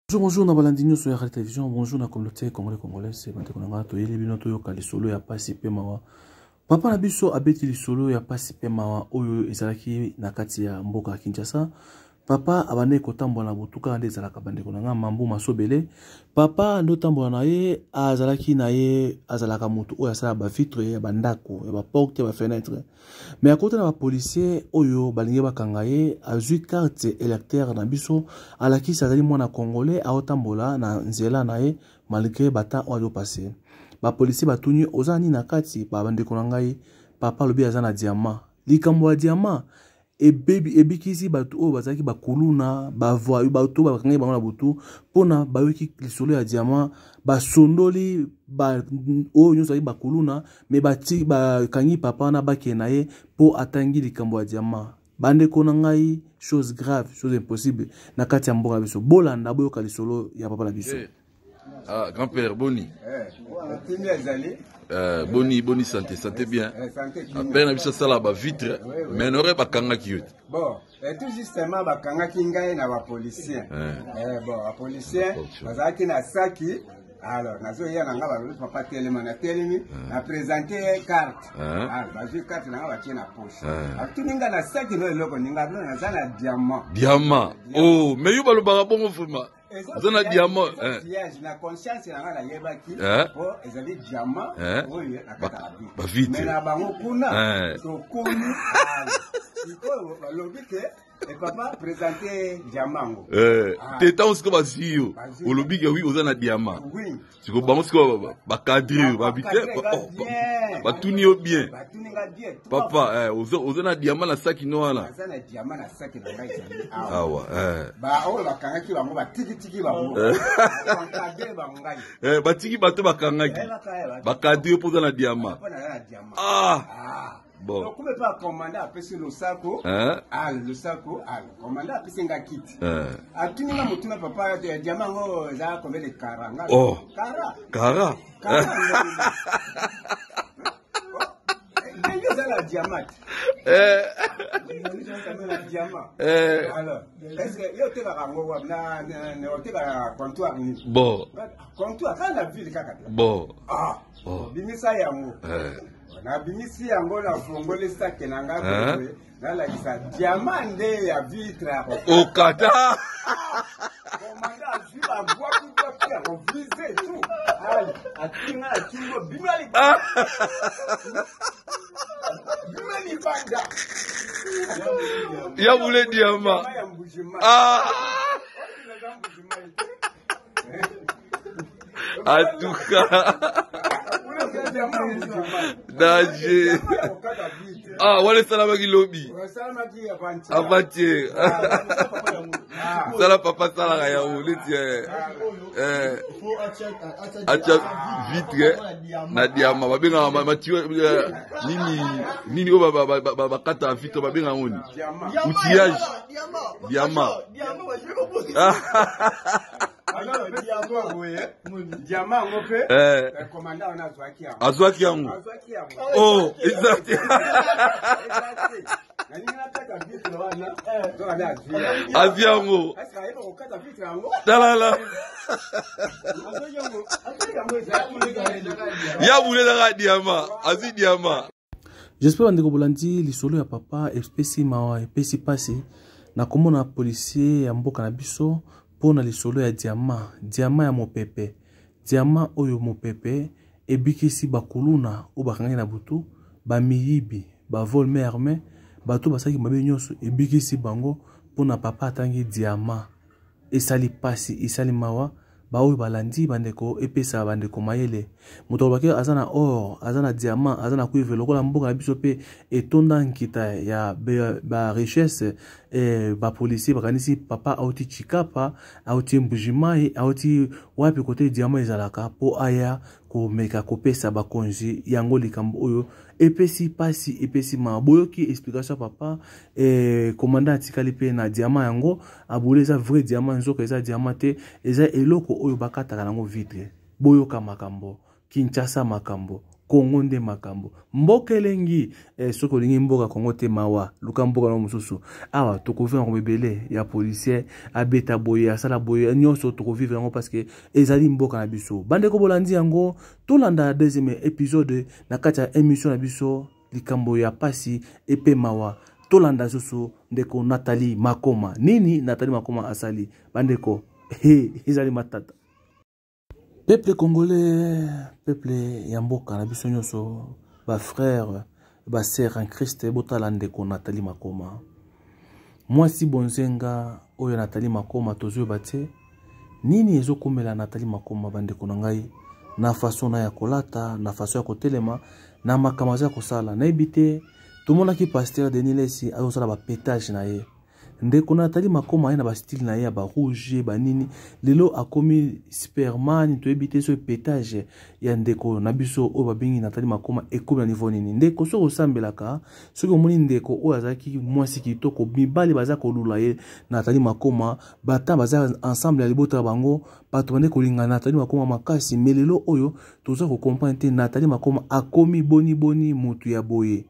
Bonjour, bonjour, na balandi nyonso ya télévision, bonjour na communauté congolais congolaise, bandeko na nga toyeli bino toyoka lisolo ya pasi pe mawa. Papa na biso abeti lisolo ya pasi pe mawa oyo ezalaki na kati ya mboka ya Kinshasa. Papa abandaki kotambola na butu kaka nde ezalaka bandeko na nga mambu masobele. Papa nde otambola na ye azalaki na ye azalaka motu oyo asala ba vitre ya bandako ya ba porte ya ba fenetre. Mais akota na bapolisier oyo balingi bakanga ye, azwi carte électeur na biso, alakisi azali mwana congolais aotambola na nzela na ye malgré bata oyo azopase. Bapolisier batuni oza nini na kati? Ba bandeko na ngai, papa alobi aza na diamant. Likambo ya diamant ebebi ebikisi bato oyo bazalaki bakuluna bavoyu bato oyo bakangaki bango na butu mpona bayoki lisolo ya diamant basondoli ba, oyo nyonso azalaki bakuluna me bakangi papa wana bakende na ye mpo atangi likambo ya diamant bandeko na ngai chose grave chose impossible na kati ya mboka na biso bolanda boyoka lisolo ya papa na biso hey. Eh. Ah, grand-père, boni. Eh, ezali. Eh, boni, boni santé, santé bien. Eh, santé ah, père na biso sala ba vitre, mais n'aurait ba kangaki yo. Bon, et tout justement ba kangaki ngai na ba policier. Eh, eh bon, ba policier bazalaki na saki. Alors, nazoya na nga balobi papa telema na telemi na présente ye carte. Ah, bazwi carte na nga batie na poche. Atuni nga na saki no eloko ninga naza na diamant. Diamant. Oh, mais yo balobaka bongo vraiment. oza na diamant eh. vierge na conscience na nga nayebaki eh. po ezali diamant eh. oyo nakataka bavite mais na bango kuna tokomi sikoyo balobi ke e papa présente diamant yango ah. te ntango sikoyo bazwi yo olobi ke wi oza na diamant sikoyo bango sikoyo bacadre yo babi te oh, batuni yo bien papa eh, oza na diama na saki no wana awa eh. eh, batiki bato bakangaki bakadre yo mpo oza na diama ah. ah. Bon. Okume pa commandant apesi losako. Hein? Ah, losako, ah, commandant apesi nga kiti. Hein? Atuni nga motuna papa ya diamant ngo eza combien de cara nga? Oh. Cara. Cara. Cara. Ndenge eza na diamant. Eh. Na diamant. Eh. Alors, est-ce que yo otekaka yango wapi na na otekaka comptoir nini? Bon. Comptoir kaka na ville kaka. Bon. Ah. Oh. Bimisa yango. Eh. Nabimisi yango nafongoli sake na ngai boye nalakisa diama nde ya vitre ya okata komanda azwi babwaki bwaki ya kovise tu atiki ngai na kingo bima libanda bima libanda ya bule diama ah. En tout cas, danger. Ah, wana esalamaki lobi avant-hier. Sala papa asalaka yango neti eh, eh, atya vitre na diama babengaka matio eh, nini nini oyo bakataka vitre babengaka yango nini outillage diama diama yango mpe eh. eh, komanda wana azwaki yango azwaki yango oh eza te azwi yango talala ya bule ezaka diama azwi diama J'espère bandeko bolandi lisolo ya papa epesi mawa epesi pasi na komona policier ya mboka na biso mpo na lisolo ya diama diama ya mopepe diama oyo mopepe ebikisi bakuluna oyo bakangaki na butu bamiyibi bavol main armée bato basalaki mabe nyonso ebikisi bango mpo na papa atangi diama Esali pasi esali mawa ba oyo balandi bandeko epesa bandeko mayele moto alobaki aza na or aza na diamant aza na cuivre lokola mboka na biso mpe etonda nkita ya ba richesse eh, ba policier bakanisi papa auti chikapa auti mbujimai auti wapi kote diamant ezalaka mpo aya komeka kopesa bakonzi yango likambo oyo epesi pasi epesi mawa boyoki explication papa eh, commandant atikali mpe na diamant yango abule eza vrai diamant nzoka eza diamant te eza eloko oyo bakataka nango vitre boyoka makambo kinshasa makambo Kongo nde makambo, mboka elengi. Soki olingi mboka Kongo te, mawa, luka mboka na mosusu. Awa tokovivre yango ebele ya policier abeta boye, asala boye, nyonso tokovivre yango parce que ezali mboka na biso. Bandeko, bolandi yango, tolanda deuxième épisode na kati ya émission na biso, likambo ya pasi epe mawa. Tolanda lisusu ndeko Nathalie Makoma. Nini Nathalie Makoma asali, bandeko? Ezali matata. Peuple congolais, peuple ya mboka na biso nyonso, bafrère, basœur en Christ, botala ndeko Nathalie Makoma, mwasi bonzenga oyo Nathalie Makoma. Tozoyeba te nini ezokomela Nathalie Makoma, bandeko na ngai, na façon na ya kolata, na façon ya kotelema, na makambo aza kosala, nayebi te. Tomonaki pasteur Denis Lesi azosala bapétage na ye. Ndeko Nathalie Makoma ye na bastyle na ye ya barouge, banini, lelo akomi Superman. Toyebi te soki pétage ya ndeko na biso oyo babengi Nathalie Makoma ekomi na niveau nini. Ndeko, soki osambelaka, soki omoni ndeko oyo azalaki mwasi kitoko, mibali baza kolula ye, Nathalie Makoma, bata baza ensemble ya libota ya bango, bato bande kolinga Nathalie Makoma makasi. Mais lelo oyo toza kocomprendre te, Nathalie Makoma akomi boni boni motu ya boye?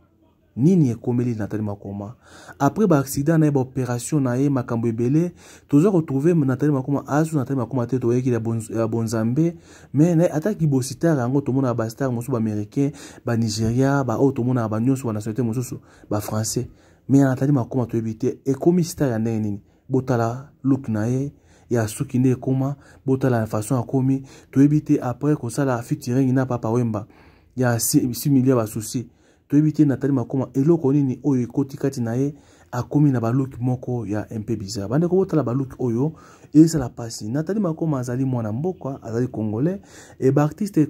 Nini ekomeli Nathalie Makoma après baaccident na ye, baopération na ye, makambo ebele? Toza kotrouver Nathalie Makoma azu Nathalie Makoma te. Toyeki ya bonzambe, mais ataki bostar yango, tomonaka bastar mosusu, baaméricain, banigeria, baoyo tomonaka banyonso, banationalité mosusu, bafrançais, mais ya Nathalie Makoma toyebi te ekomi star ya ndenge nini. Botala look na ye ya suki nde ekoma, botala façon akomi, toyebi te. Après kosala featuring na Papa Wemba ya 6 millions basusi, toyebi te Nathalie Makoma eloko nini oyo ekoti kati na ye, akomi na balook moko ya un peu bizarre. Bandeko, botala balook oyo, ezala mpasi. Nathalie Makoma azali mwana mboka, azali congolais e baartiste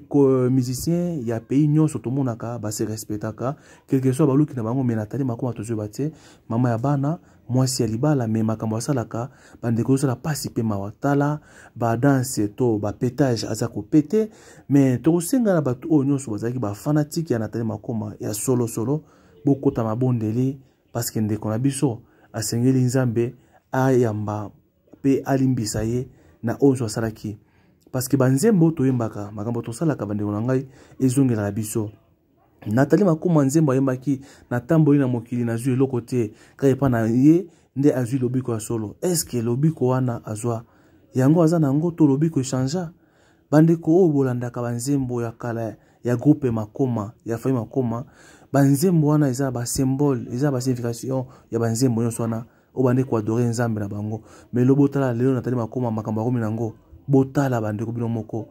musicien ya pays nyonso tomonaka base respectaka, quelque soit balook na bango. Mais Nathalie Makoma, tozoyeba te, mama ya bana, mwasi ya libala, mais makambo asalaka, bandeko, ezosala mpasi mpe mawa. Tala badanse to bapétage aza kopéter. Mais tokosenga na bato oyo nyonso bazalaki bafanatike ya Nathalie Makoma ya solosolo, bokota mabondeli, parce que ndeko na biso asengeli Nzambe ayamba mpe alimbisa ye na oyo nyonso asalaki, parce que banzembo toyembaka, makambo tosalaka, bandeko na ngai, ezongelaka biso. Nathalie Makoma, nzembo ayembaki: "Natamboli na mokili, nazwi eloko te, kaka epa na ye nde azwi lobiko ya solo." Est-ce lobiko wana azwa yango, aza na yango, to lobiko echanger? Bandeko oyo bolandaka banzembo ya kala ya groupe Makoma, ya famille Makoma, banzembo wana eza basymbole, eza basignification ya banzembo nyonso wana oyo bande koadorer Nzambe na bango. Mais lo botala lelo Nathalie Makoma, makambo akomi nango. Botala, bandeko, bino moko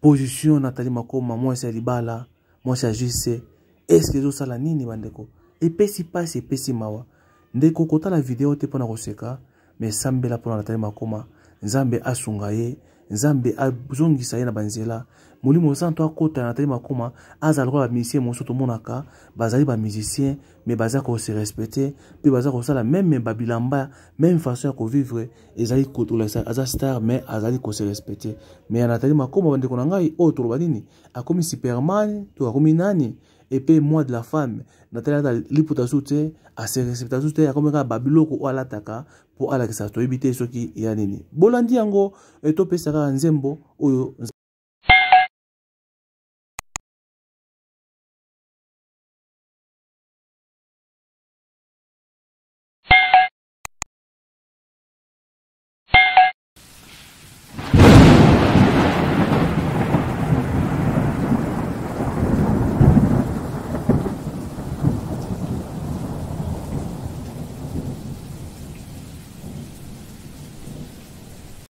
position Nathalie Makoma, mwasi ya libala, mwasi ya jc, est-ce ezosala nini? Bandeko, epesi mpasi, epesi mawa. Ndeko, kotala video te mpona koseka, mais sambela mpona Nathalie Makoma. Nzambe asunga ye, Nzambe azongisa ye na banzela, Molimo Santo akota na Nathalie Makoma, azala lokola bamusicien mosusu tomonaka bazali bamusicien, mais baza kose respecter mpe baza kosala même babilamba, même façon ya kovivre, ezali kolakisa aza star, mais azali kose respecter. Mais ya Nathalie Makoma, bandeko na ngai, oyo toloba nini? Akomi Superman to akomi nani? Epe mois de la femme, Nathalie ata liputa su te, ase respecta su te, akomi kaka babiloko oyo alataka mpo alakisa, toyebi te soki ya nini. Bolandi yango, topesa kaka nzembo oyo.